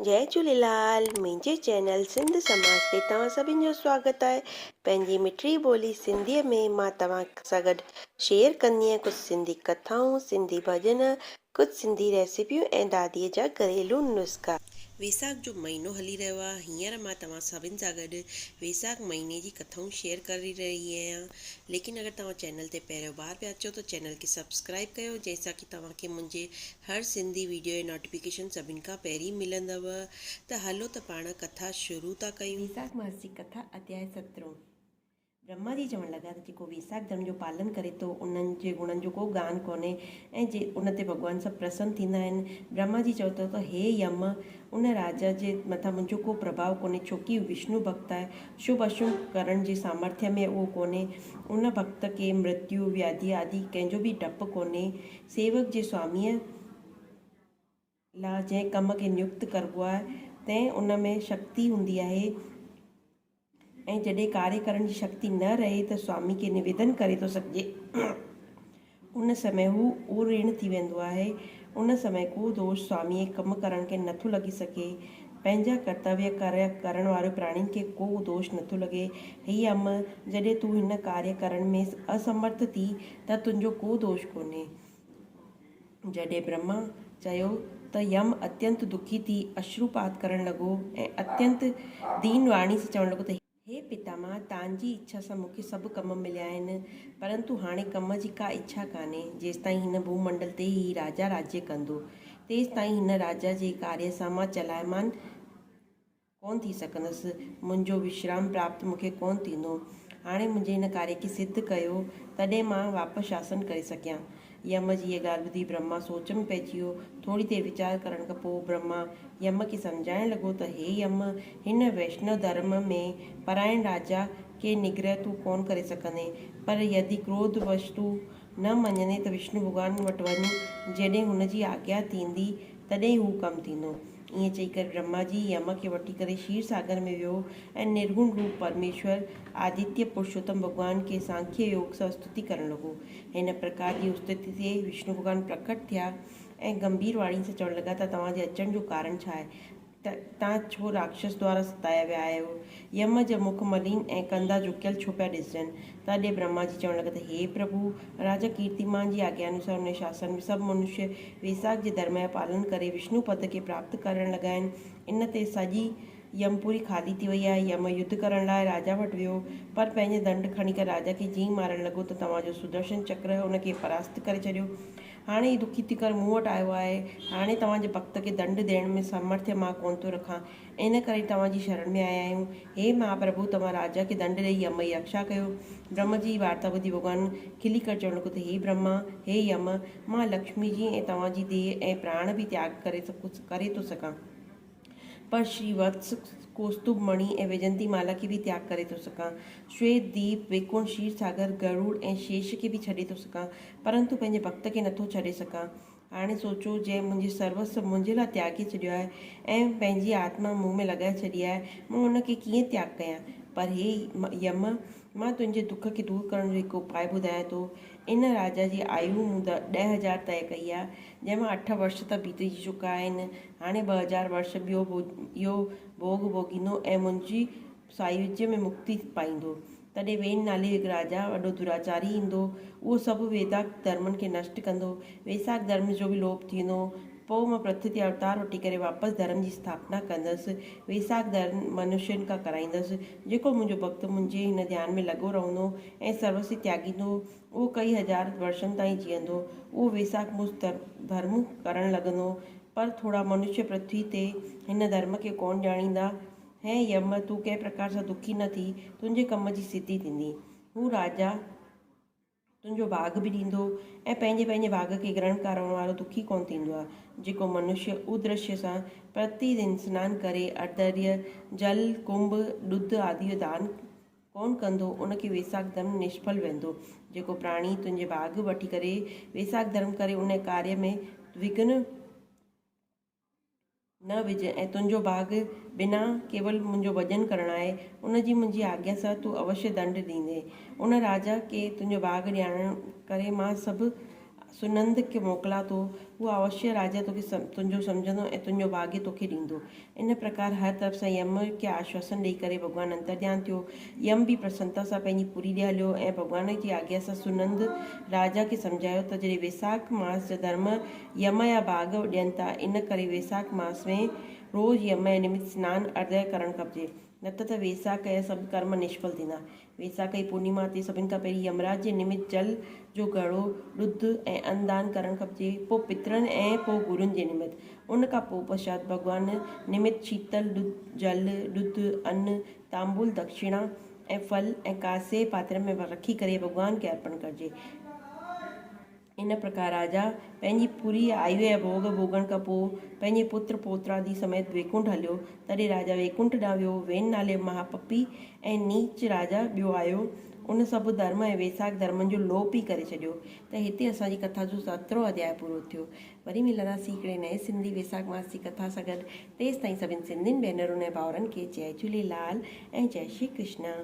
جئي جهوليلال منهنجي چينل سنڌ سماج تي توهان سڀن جو سواگت آهي پنهنجي مٺڙي ٻولي سنڌي ۾ مان توهان سان گڏ شيئر ڪندي آهيان ڪجهه سنڌي ڪٿائون سنڌي ڀڄن ڪجهه سنڌي ريسيپيون ۽ دادي جا گهريلو نسخا. ويساک جو مهينو هلي رهيو آهي هينئر مان توهان سڀن سان گڏ ويساک مهيني جي ڪٿائون شيئر ڪري رهي آهيان ليڪن اگر توهان چينل تي پهريون بار پيا اچو ته چينل کي سبسڪرائب ڪيو جنهن سان ڪي توهان کي منهنجي هر سنڌي ويڊيو جي نوٽيفڪيشن سڀن کان پهرين ملندو ته هلو ته پاڻ ڪٿا شروع ٿا ڪيون. ويساک ماس جي ڪٿا اڌياء سترهون. برهما جي چوڻ لڳا ته جيڪو ويساک ڌرم جو پالن ڪري ٿو انهن جي گڻن جو ڪو گان ڪونهي ۽ جي ان تي ڀڳوان سڀ پرسن ٿيندا آهن. برهما جي چئو ٿو ته هي يم! ان راجا جي مٿان منهنجو ڪو پرڀاء ڪونهي ڇوڪي هو وشنو ڀڳت آهي. شڀ اشڀ ڪرڻ جي سامرٿيه ۾ اهو ڪونهي. ان ڀڳت کي مرتيو، وياڌي آدي ڪنهن جو به ڊپ ڪونهي. سيوڪ جي سواميء لاء جنهن ڪم کي نيڪت ڪربو آهي، تنهن ان ۾ شڪتي هوندي آهي ۽ جڏهن ڪاريه ڪرڻ جي شڪتي نه رهي ته سوامي کي نويدن ڪري ٿو سگهجي. ان سمي هو اوريڻ ٿي ويندو آهي. ان سمي ڪو دوش سواميء جي ڪم ڪرڻ کي نٿو لڳي سگهي. پنهنجا ڪرتويه ڪاريه ڪرڻ واري پراڻين کي ڪو دوش نٿو لڳي. هي ام، جڏهن تون هن ڪاريه ڪرڻ ۾ اسمرٿ ٿي ته تنهنجو ڪو دوش ڪونهي. جڏهن برهما چيو ته يم اتينت دکي ٿي اشروپات ڪرڻ لڳو ۽ اتينت دين واڻي سان چوڻ لڳو ته. هي پتاماه! تان جي اڇا سان مون کي سڀ ڪم مليا آهن، پرنتو هاڻي ڪم جي ڪا اڇا ڪانهي. جيستائين هن ڀومنڊل تي هي راجا راجيه ڪندو، تيستائين هن راجا جي ڪاريه سان مان چلايمان ڪونه ٿي سگهندس، منهنجو وشرام پراپت مون کي ڪونه ٿيندو. هاڻي منهنجي هن ڪاريه کي سڌ ڪيو، تڏهن مان واپس شاسن ڪري سگهيان. يم جي هيء ڳالهه ٻڌي برهما سوچ ۾ پئجي ويو. ٿوري دير ويچار ڪرڻ کان پوء برهما يم کي سمجهائڻ لڳو ته هي يم! هن ويشنو ڌرم ۾ پرائڻ راجا کي نگرهه تون ڪونه ڪري سگهندين، پر يدي ڪروڌ وش تون نه مڃندين ته وشنو ڀڳوان وٽ وڃ، جڏهن هن جي آگيا ٿيندي، تڏهن هو ڪم ٿيندو. ائين چئي ڪري برهما جي يم کي وٺي ڪري شير ساگر ۾ ويو ۽ نرگڻ روپ پرميشور آدتيه پرشوتم ڀڳوان کي سانکيه يوگ سان استتي ڪرڻ لڳو. هن پرڪار جي استتي تي وشنو ڀڳوان پرڪٽ ٿيا ۽ گنڀير واڻي سان چوڻ لڳا ته توهان جي اچڻ جو ڪارڻ ڇا آهي؟ توهان ڇو راڪشس دوارا ستايا ويا آهيو؟ يم جا مک ملين ۽ ڪنڌا جهڪيل ڇو پيا ڏسجن؟ تڏهن برهما جي چوڻ لڳا ته هي پرڀو! راجا ڪيرتيمان جي آگيا انوسار ان جي شاسن ۾ سڀ منشيه ويساک جي ڌرم جو پالن ڪري وشنو پد کي پراپت ڪرڻ لڳا آهن. ان تي سڄي يمپوري خالي ٿي وئي آهي. يم يڌ ڪرڻ لاء راجا وٽ ويو، پر پنهنجي دنڊ کڻي ڪري راجا کي جيئن ئي مارڻ لڳو ته توهان جو سدرشن چڪر ان کي پراست ڪري ڇڏيو. هاڻي هي دکي ٿي ڪري مون وٽ آيو آهي. هاڻي توهان جي ڀڳت کي دنڊ ڏيڻ ۾ سامرٿيه مان ڪونه ٿو رکان. ان ڪري توهان جي شرڻ ۾ آيا آهيون. هي مهاپرڀو! توهان راجا کي دنڊ ڏيئي يم جي رڪشا ڪيو. برهم جي هي وارتا ٻڌي ڀڳوان کلي ڪري چوڻ لڳو ته هي برهما! هي يم! مان لڪشمي جي ۽ توهان جي ديهه ۽ پراڻ به تياڳ ڪري ٿو سگهان. پر شري وتس، ڪوستوڀ مڻي ۽ ويجنتي مالا کي به تياڳ ڪري ٿو سگهان. شويت ديپ، ويڪنٺ، شير ساگر، گروڙ ۽ شيش کي به ڇڏي ٿو سگهان، پرنتو پنهنجي ڀڳت کي نٿو ڇڏي سگهان. هاڻي سوچو، جنهن منهنجي سروسو منهنجي لاء تياڳي ڇڏيو آهي ۽ پنهنجي آتما مون ۾ لڳائي ڇڏي آهي، مان ان کي ڪيئن تياڳ ڪيان؟ پر هي يم! مان تنهنجي دک کي دور ڪرڻ جو هڪ اپاء ٻڌايان ٿو. ان راجا جي آيو مون 10,000 طئي ڪئي آهي، جنهن مان اٺ ورش ته بيتجي چڪا آهن. هاڻي 2000 ورش ٻيو اهو ڀوڳ ڀوڳيندو ۽ منهنجي سايوجيه ۾ مڪتي پائيندو. تڏهن وين نالي هڪ راجا وڏو دراچاري ايندو. اهو سڀ ويداڪ ڌرمن کي نشٽ ڪندو. ويساڪ ڌرم جو به لوپ ٿيندو. پوء مان پرٿوي تي اوتار وٺي ڪري واپس ڌرم جي اسٿاپنا ڪندس. ويساڪ ڌرم منشين کان ڪرائيندس. جيڪو منهنجو ڀڳت منهنجي هن ڌيان ۾ لڳو رهندو ۽ سروسي تياڳيندو، اهو ڪئي هزار ورشن تائين جيئندو. اهو ويساڪ مون ڌرم ڪرڻ لڳندو. پر ٿورا منشيه پرٿوي تي هن ڌرم کي ڪونه ڄاڻيندا. هي يم، تون ڪنهن پرڪار سان دکي نه ٿي، تنهنجي ڪم جي سڌي ٿيندي. هو راجا تنهنجو ڀاڳ به ڏيندو ۽ پنهنجي پنهنجي ڀاڳ کي گرهڻ ڪرڻ وارو دکي ڪونه ٿيندو آهي. جيڪو منشيه ادرشيه سان پرتي دن سنان ڪري ارڌريه، جل، ڪنڀ، ڏڌ آدي جو دان ڪونه ڪندو، ان کي ويساک ڌرم نشڦل ويندو. جيڪو پراڻي تنهنجي ڀاڳ وٺي ڪري ويساک ڌرم ڪري ان ڪاريه ۾ وگهن نه وجهه ۽ تنهنجو ڀاڳ بنا ڪيول منهنجو ڀڄن ڪرڻ آهي، ان جي منهنجي آگيا سان تون اوشيه دنڊ ڏيندين. ان راجا کي تنهنجو ڀاڳ ڏيارڻ ڪري مان سڀ سنند کي موڪلان ٿو. هو اوشيه راجا توکي تنهنجو سمجهندو ۽ تنهنجو ڀاڳيه توکي ڏيندو. ان پرڪار هر طرف سان يم کي آشواسن ڏيئي ڪري ڀڳوان انترڌيان ٿيو. يم به پرسنتا سان پنهنجي پوري ڏي هليو ۽ ڀڳوان جي آگيا سان سنند راجا کي سمجهايو ته جڏهن ويساک ماس جا ڌرم يم يا ڀاڳ ڏين ٿا، ان ڪري ويساک ماس ۾ روز يم جي نمت سنان ارڌيه ڪرڻ کپجي، نه ته ته ويساک جا سڀ ڪرم نشڦل ٿيندا. ويساکي پورنيما تي سڀن کان پهرين يمراج جي نمت جل جو گهڙو، ڏڌ ۽ ان دان ڪرڻ کپجي، پوء پترن ۽ پوء گرن جي نمت. ان کان پوء پشچات ڀڳوان نمت شيتل ڏڌ، جل، ڏڌ، ان، تانبول، دکشڻا ۽ ڦل ۽ ڪانسي پاتر ۾ رکي ڪري ڀڳوان کي ارپڻ ڪرجي. ان پرڪار راجا پنهنجي پوري آيو ۽ ڀوڳ ڀوڳڻ کان پوء پنهنجي پتر پوترادي سميت ويڪنٺ هليو. تڏهن راجا ويڪنٺ ڏانهن ويو. وين نالي مهاپپي ۽ نيچ راجا ٻيو آيو. ان سڀ ڌرم ۽ ويساک ڌرمن جو لوپ ئي ڪري ڇڏيو. ته هتي اسان جي ڪٿا جو سترهون اڌياء پورو ٿيو. وري ملنداسين هڪڙي نئين سنڌي ويساک ماس جي ڪٿا سان گڏ. تيستائين سڀن سنڌين ڀينرن ۽ ڀائرن کي جئي جهوليلال ۽ جئي شري ڪرشنا.